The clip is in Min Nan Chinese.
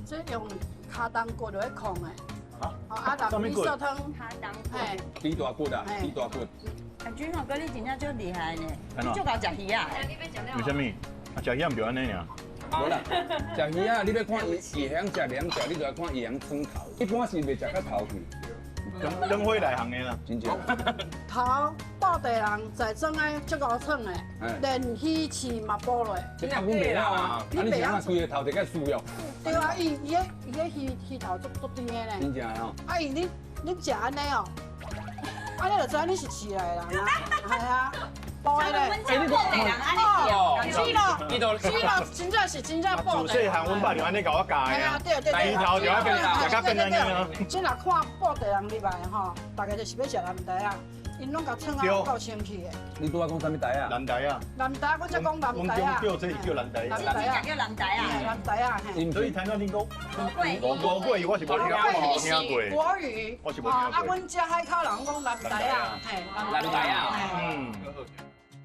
這用跤東骨落去炕的。啊啊，啊，味噌湯，跤東骨。嘿，豬大骨啊，豬大骨。啊，俊宏哥，你真正足厲害呢，你足𠢕食魚仔。為啥物？啊，食魚仔毋就按呢爾。無啦，食魚仔你欲看伊伊會曉食袂曉食，你就愛看伊會曉轉頭。一般是袂食到頭去。燈燈火內行的啦。真正。頭布袋人在裝愛足𠢕創的，連魚翅嘛補落。這阮袂曉啊，啊你是按怎規个頭就共撕哦？對啊，伊伊彼伊彼魚魚頭足足甜的呢。真正的哦。啊，伊你你食按呢哦，按呢就知你是市內人啊，係啊，布的咧。哎，你布袋人按呢哦。是咯，是咯，真正是真正布袋。自細漢，阮爸就按呢共我教的啊。對對對。魚頭就愛變，食甲變按呢啊。這若看布袋人入來吼，大家就是欲食藍帶仔，𪜶攏共創啊夠清氣的。你拄仔講啥物帶仔？藍帶仔。藍帶，我才講藍帶仔。叫這是叫藍帶仔。藍帶仔叫藍帶仔。藍帶仔。所以聽到恁講吳郭魚，我是無聽無聽過。國語，我是無聽過。啊，阮遮海口人講藍帶仔，嘿，藍帶仔。嗯。